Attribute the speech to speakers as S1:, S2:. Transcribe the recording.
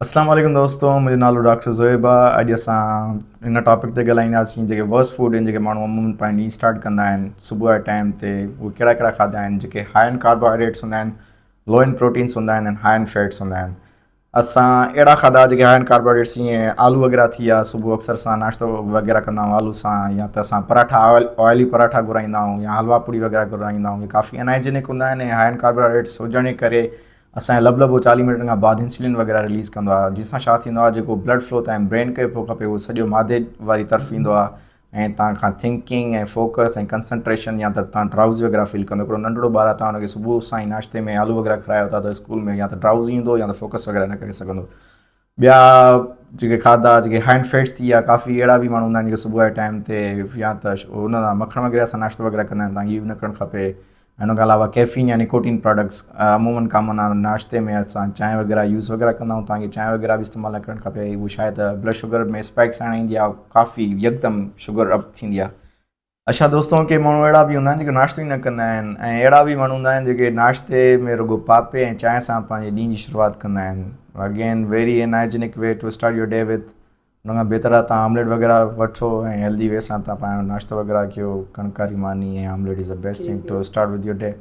S1: اسلام عليڪم دوستو منهنجو نالو ڊاڪٽر زويب آ اڄ اسان ان ٽاپڪ تي ڳالهائينداسين جيڪي ورس فوڊ آهن جيڪي ماڻهو عمومن پنهنجي ڏينهن اسٽارٽ ڪندا آهن صبح جي ٽائيم تي اهي ڪهڙا ڪهڙا کاڌا آهن جيڪي هاء ان ڪاربوهائيڊريٽس هوندا آهن لو ان پروٽينس هوندا آهن ۽ هاء ان فيٽس هوندا آهن اسان اهڙا کاڌا جيڪي هاء ان ڪاربوهائيڊريٽس جيئن آلو وغيره ٿي ويا صبح اڪثر اسان ناشتو وغيره ڪندا آهيون آلو سان يا ته اسان پراٺا آئل آئلي پراٺا گهرائيندا آهيون يا حلوا پوري وغيره گهرائيندا آهيون ڪافي انهائجينڪ هوندا آهن ۽ هاء ان ڪاربوهائيڊريٽس هجڻ جي ڪري اسان جو لب لبو چاليهه منٽن کان بعد انسولين وغيره رليز ڪندو آهي جنهن سان ڇا ٿيندو آهي جيڪو بلڊ فلو تان برين کي پيو کپي اهو سڄو مادي واري طرف ويندو آهي ۽ تان کان ٿنڪنگ ۽ فوڪس ۽ ڪنسنٽريشن يا ته تان ڊرائوزي وغيره فيل ڪندو هڪڙو ننڍڙو ٻار آهي تان ان کي صبح سان ئي ناشتي ۾ آلو وغيره کارايو ٿا ته اسڪول ۾ يا ته ڊرائوزي ايندو يا ته فوڪس وغيره نه ڪري سگهندو ٻيا جيڪي کاڌا جيڪي هائنڊ فيٽس ٿي ويا ڪافي اهڙا به ماڻهو هوندا آهن جيڪي صبح جي ٽائيم تي يا ته ان سان مکڻ وغيره سان ناشتو وغيره ڪندا آهن تاڪي اهو به نه ڪرڻ کپي ۽ ان کان علاوه ڪيفين يا نڪوٽين پراڊڪٽس عمومن ڪامن آهن ناشتي ۾ اسان چانهه وغيره يوز وغيره ڪندا آهيون تاڪي چانهه وغيره به استعمال نه ڪرڻ کپي اهو شايد بلڊ شگر ۾ اسپائڪس آڻيندي آهي ڪافي يڪدم شگر اپ ٿيندي آهي اڇا دوستو ڪي ماڻهو اهڙا به هوندا آهن جيڪي ناشتو ئي نه ڪندا آهن ۽ اهڙا به ماڻهو هوندا آهن جيڪي ناشتي ۾ رڳو پاپي ۽ چانهه سان پنهنجي ڏينهن جي شروعات ڪندا آهن again very unhygienic way to start your day with ان کان بهتر آهي تان آمليٽ وغيره وٺو ۽ هيلدي وي سان تان پنهنجو ناشتو وغيره ڪيو ڪڻڪ واري ماني ۽ omelette is the best thing to start with your day.